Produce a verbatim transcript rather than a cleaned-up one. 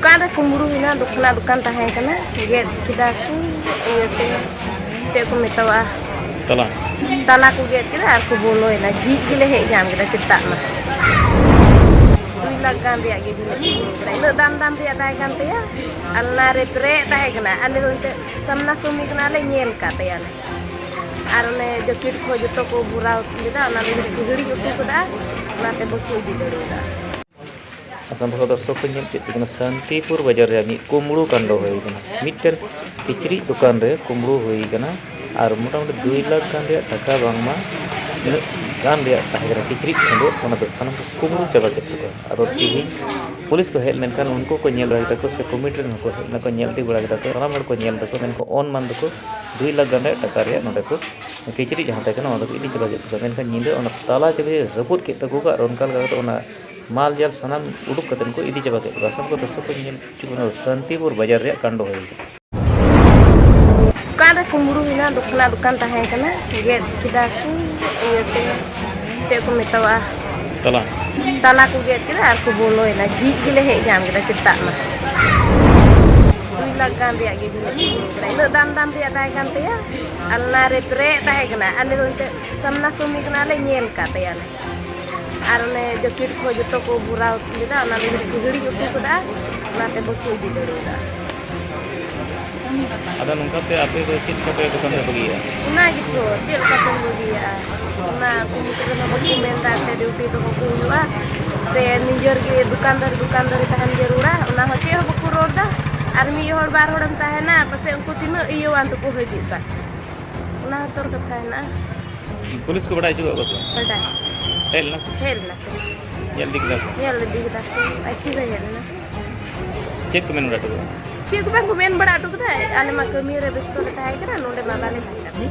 ᱫᱚᱠᱟᱱ ᱨᱮ ᱠᱩᱢᱵᱽᱲᱩ ᱦᱩᱭᱱᱟ, ᱫᱚᱠᱟᱱ ᱫᱚᱠᱟᱱ ᱛᱟᱦᱮᱸ ᱠᱟᱱᱟ, ᱜᱮᱫ ᱠᱮᱫᱟ ᱠᱚ, ᱤᱭᱟᱹᱛᱮ ᱪᱮᱫ ᱠᱚ ᱢᱮᱛᱟᱣᱟᱜᱼᱟ, ᱛᱟᱞᱟ᱾ ᱛᱟᱞᱟ ᱠᱚ ᱜᱮᱫ ᱠᱮᱫᱟ ᱟᱨ ᱠᱚ ᱵᱚᱞᱚᱭᱮᱱᱟ᱾ ᱡᱷᱤᱡ ᱜᱮᱞᱮ ᱦᱮᱡ ᱧᱟᱢ ᱠᱮᱫᱟ ᱥᱮᱛᱟᱜ ᱢᱟ᱾ ᱫᱩᱭ ᱞᱟᱠᱷ ᱜᱟᱱ ᱨᱮᱭᱟᱜ ᱜᱮ ᱡᱤᱱᱤᱥ ᱠᱚ ᱠᱟᱱᱟ, ᱤᱱᱟᱹᱜ ᱫᱟᱢ ᱫᱟᱢ ᱨᱮᱭᱟᱜ ᱛᱟᱦᱮᱸ ᱠᱟᱱ ᱛᱟᱭᱟ᱾ ᱟᱞᱱᱟ ᱨᱮ ᱯᱮᱨᱮᱡ ᱛᱟᱦᱮᱸ ᱠᱟᱱᱟ, ᱟᱞᱮ ᱫᱚ ᱮᱱᱛᱮᱫ ᱥᱟᱢᱱᱟ ᱥᱟᱢᱱᱤ ᱠᱷᱚᱱᱟᱜ ᱞᱮ ᱧᱮᱞ ᱠᱟᱫ ᱛᱟᱭᱟ᱾ ᱟᱨ ᱚᱱᱮ ᱡᱟᱹᱠᱤᱴ ᱠᱚ ᱡᱚᱛᱚ ᱠᱚ ᱵᱷᱚᱨᱟᱣ ᱞᱮᱫᱟ, ᱚᱱᱟ ᱫᱚ ᱦᱤᱲᱤᱧ ᱦᱤᱲᱤᱧ ᱦᱚᱴᱚ ᱠᱟᱫᱟ, ᱚᱱᱟᱛᱮ ᱵᱟᱠᱚ ᱤᱫᱤ ᱫᱟᱲᱮᱭᱟᱫᱟ᱾ ᱟᱥᱟᱢ ᱵᱷᱟᱥᱟ ᱫᱚᱨᱥᱚᱠ ᱠᱚ ᱧᱮᱞ ᱪᱮᱫ ᱠᱟᱱᱟ, ᱥᱟᱱᱛᱤᱯᱩᱨ ᱵᱟᱡᱟᱨ ᱨᱮ ᱢᱤᱫ ᱠᱩᱢᱵᱽᱲᱩ ᱠᱟᱱᱰᱚ ᱦᱩᱭ ᱠᱟᱱᱟ᱾ ᱢᱤᱫᱴᱮᱱ ᱠᱤᱪᱨᱤᱡ ᱫᱚᱠᱟᱱ ᱨᱮ ᱠᱩᱢᱵᱽᱲᱩ ᱦᱩᱭ ᱠᱟᱱᱟ ᱟᱨ ᱢᱚᱴᱟᱢᱩᱴᱤ ᱫᱩᱭ ᱞᱟᱠᱷ ᱜᱟᱱ ᱨᱮᱭᱟᱜ ᱴᱟᱠᱟ ᱵᱟᱝᱢᱟ ᱩᱱᱟᱹᱜ ᱜᱟᱱ ᱨᱮᱭᱟᱜ ᱛᱟᱦᱮᱸ ᱠᱟᱱᱟ ᱠᱤᱪᱨᱤᱡ ᱠᱷᱟᱹᱰᱩᱣᱟᱹᱜ, ᱚᱱᱟ ᱫᱚ ᱥᱟᱱᱟᱢ ᱠᱚ ᱠᱩᱢᱵᱽᱲᱩ ᱪᱟᱵᱟ ᱠᱮᱫ ᱛᱟᱠᱚᱣᱟ᱾ ᱟᱫᱚ ᱛᱮᱦᱮᱧ ᱯᱩᱞᱤᱥ ᱠᱚ ᱦᱮᱡ ᱞᱮᱱᱠᱷᱟᱱ ᱩᱱᱠᱩ ᱠᱚ ᱧᱮᱞ ᱵᱟᱲᱟ ᱠᱮᱫᱟ ᱠᱚ ᱥᱮ ᱠᱚᱢᱤᱴᱤ ᱨᱮᱱ ᱦᱚᱸᱠᱚ ᱦᱮᱡ ᱞᱮᱱᱟ ᱠᱚ, ᱧᱮᱞ ᱤᱫᱤ ᱵᱟᱲᱟ ᱠᱮᱫᱟ ᱠᱚ, ᱥᱟᱱᱟᱢ ᱦᱚᱲ ᱠᱚ ᱧᱮᱞ ᱫᱟᱠᱚ, ᱢᱮᱱᱠᱚ ᱚᱱ ᱢᱟᱱ ᱫᱟᱠᱚ ᱫᱩᱭ ᱞᱟᱠᱷ ᱜᱟᱱ ᱨᱮᱭᱟᱜ ᱴᱟᱠᱟ ᱨᱮᱭᱟᱜ ᱱᱚᱰᱮ ᱠᱚ ᱠᱤᱪᱨᱤᱡ ᱡᱟᱦᱟᱸ ᱛᱟᱦᱮᱸ ᱠᱟᱱᱟ ᱚᱱᱟ ᱫᱚᱠᱚ ᱤᱫᱤ ᱪᱟᱵᱟ ᱠᱮᱫ ᱛᱟᱠᱚᱣᱟ᱾ ᱢᱮᱱᱠᱷᱟᱱ ᱧᱤᱫᱟᱹ ᱚᱱᱟ ᱛᱟᱞᱟ ᱪᱟᱹᱵᱤ ᱨᱟᱹᱯᱩᱫ ᱠᱮᱫ ᱛᱟᱠᱚᱣᱟ ᱟᱨ ᱚᱱᱠᱟ ᱞᱮᱠᱟ ᱠᱟᱛᱮ ᱚᱱᱟ ᱢᱟᱞ ᱡᱟᱞ ᱥᱟᱱᱟᱢ ᱩᱰᱩᱠ ᱠᱟᱛᱮ ᱠᱚ ᱤᱫᱤ ᱪᱟᱵᱟ ᱠᱮᱫ ᱠᱚᱣᱟ᱾ ᱟᱥᱟᱢ ᱠᱚ ᱫᱚᱨᱥᱚᱠ ᱠᱚ ᱧᱮᱞ ᱦᱚᱪᱚ ᱠᱚ ᱠᱟᱱᱟ, ᱥᱟᱱᱛᱤᱯᱩᱨ ᱵᱟᱡᱟᱨ ᱨᱮᱭᱟᱜ ᱠᱟᱱᱰᱚ ᱦᱩᱭ ᱠᱟᱱᱟ᱾ ᱫᱚᱠᱟᱱ ᱨᱮ ᱠᱩᱢᱵᱽᱲᱩ ᱦᱩᱭᱱᱟ, ᱫᱚᱠᱟᱱ ᱫᱚᱠᱟᱱ ᱛᱟᱦᱮᱸ ᱠᱟᱱᱟ, ᱜᱮᱫ ᱠᱮᱫᱟ ᱠᱚ, ᱤᱭᱟᱹᱛᱮ ᱪᱮᱫ ᱠᱚ ᱢᱮᱛᱟᱣᱟᱜᱼᱟ, ᱛᱟᱞᱟ᱾ ᱛᱟᱞᱟ ᱠᱚ ᱜᱮᱫ ᱠᱮᱫᱟ ᱟᱨ ᱠᱚ ᱵᱚᱞᱚᱭᱮᱱᱟ᱾ ᱡᱷᱤᱡ ᱜᱮᱞᱮ ᱦᱮᱡ ᱧᱟᱢ ᱠᱮᱫᱟ ᱥᱮᱛᱟᱜ ᱢᱟ᱾ ᱫᱩᱭ ᱞᱟᱠᱷ ᱜᱟᱱ ᱨᱮᱭᱟᱜ ᱜᱮ ᱡᱤᱱᱤᱥ ᱠᱟᱱᱟ, ᱤᱱᱟᱹᱜ ᱫᱟᱢ ᱫᱟᱢ ᱨᱮᱭᱟᱜ ᱛᱟᱦᱮᱸ ᱠᱟᱱ ᱛᱟᱭᱟ᱾ ᱟᱞᱱᱟ ᱨᱮ ᱯᱮᱨᱮᱡ ᱛᱟᱦᱮᱸ ᱠᱟᱱᱟ, ᱟᱞᱮ ᱫᱚ ᱮᱱᱛᱮᱫ ᱥᱟᱢᱱᱟ ᱥᱟᱢᱱᱤ ᱠᱷᱚᱱᱟᱜ ᱞᱮ ᱧᱮᱞ ᱠᱟᱫ ᱛᱟᱭᱟ᱾ ᱟᱨ ᱚᱱᱮ ᱡᱟᱹᱠᱤᱴ ᱠᱚ ᱡᱚᱛᱚ ᱠᱚ ᱵᱷᱚᱨᱟᱣ ᱞᱮᱫᱟ, ᱚᱱᱟ ᱫᱚ ᱦᱤᱲᱤᱧ ᱦᱤᱲᱤᱧ ᱦᱚᱴᱚ ᱠᱟᱫᱟ, ᱚᱱᱟᱛᱮ ᱵᱟᱠᱚ ᱤᱫᱤ ᱫᱟᱲᱮᱭᱟᱫᱟ᱾ ᱟᱫᱚ ᱱᱚᱝᱠᱟ ᱛᱮ ᱟᱯᱮ ᱫᱚ ᱪᱮᱫ ᱞᱮᱠᱟ ᱯᱮ ᱫᱚᱠᱟᱱ ᱯᱮ ᱵᱟᱹᱜᱤᱭᱮᱫᱼᱟ? ᱚᱱᱟ ᱜᱮᱛᱚ, ᱪᱮᱫ ᱞᱮᱠᱟ ᱛᱮᱢ ᱵᱟᱹᱜᱤᱭᱟᱜᱼᱟ? ᱚᱱᱟ ᱠᱚᱢᱤᱴᱤ ᱨᱮᱦᱚᱸ ᱵᱟᱠᱚ ᱢᱮᱱᱫᱟ ᱮᱱᱛᱮ ᱰᱤᱭᱩᱴᱤ ᱫᱚᱦᱚ ᱠᱚ ᱦᱩᱭᱩᱜᱼᱟ, ᱥᱮ ᱱᱤᱡᱮᱨ ᱜᱮ ᱫᱚᱠᱟᱱᱫᱟᱨᱤ ᱫᱚᱠᱟᱱᱫᱟᱨᱤ ᱛᱟᱦᱮᱱ ᱡᱟᱹᱨᱩᱲᱟ, ᱚᱱᱟ ᱦᱚᱸ ᱪᱮᱫ ᱦᱚᱸ ᱵᱟᱠᱚ ᱨᱚᱲ ᱮᱫᱟ᱾ ᱟᱨ ᱢᱤᱫ ᱦᱚᱲ ᱵᱟᱨ ᱦᱚᱲᱮᱢ ᱛᱟᱦᱮᱱᱟ, ᱯᱟᱥᱮᱡ ᱩᱱᱠᱩ ᱛᱤᱱᱟᱹᱜ ᱤᱭᱟᱹᱣᱟᱱ ᱛᱮᱠᱚ ᱦᱤᱡᱩᱜ ᱠᱟᱱ, ᱚᱱᱟ ᱦᱚᱸ ᱛᱚᱨ ᱠᱟᱛᱷᱟ ᱦᱮᱱᱟᱜᱼᱟ᱾ ᱯᱩᱞᱤᱥ ᱠᱚ ᱵᱟᱲᱟᱭ ᱦᱚᱪᱚ ᱠᱟᱜ ᱠᱚᱣᱟ ᱥᱮ ᱵᱟᱝ? ᱵᱟᱰᱟᱭ᱾ ᱦᱮᱡ ᱞᱮᱱᱟ ᱠᱚ? ᱦᱮᱡ ᱞᱮᱱᱟ ᱠᱚ᱾ ᱧᱮᱞ ᱤᱫᱤ ᱠᱮᱫᱟ ᱠᱚ? ᱧᱮᱞ ᱤᱫᱤ ᱠᱮᱫᱟ ᱠᱚ, ᱟᱭᱥᱤ ᱠᱚ ᱦᱮᱡ ᱞᱮᱱᱟ᱾ ᱪᱮᱫ ᱠᱚ ᱢᱮᱱ ᱵᱟᱲᱟ ᱦᱚᱴᱚ ᱠᱟᱫᱟ? ᱪᱮᱫ ᱠᱚ ᱵᱟᱝ ᱠᱚ ᱢᱮᱱ ᱵᱟᱲᱟ ᱦᱚᱴᱚ ᱠᱟᱫᱟ, ᱟᱞᱮ ᱢᱟ ᱠᱟᱹᱢᱤ ᱨᱮ ᱵᱮᱥᱛᱚ ᱞᱮ ᱛᱟᱦᱮᱸ ᱠᱟᱱᱟ, ᱱᱚᱰᱮ ᱢᱟ ᱵᱟᱞᱮ ᱛᱟᱦᱮᱸ ᱠᱟᱱᱟ᱾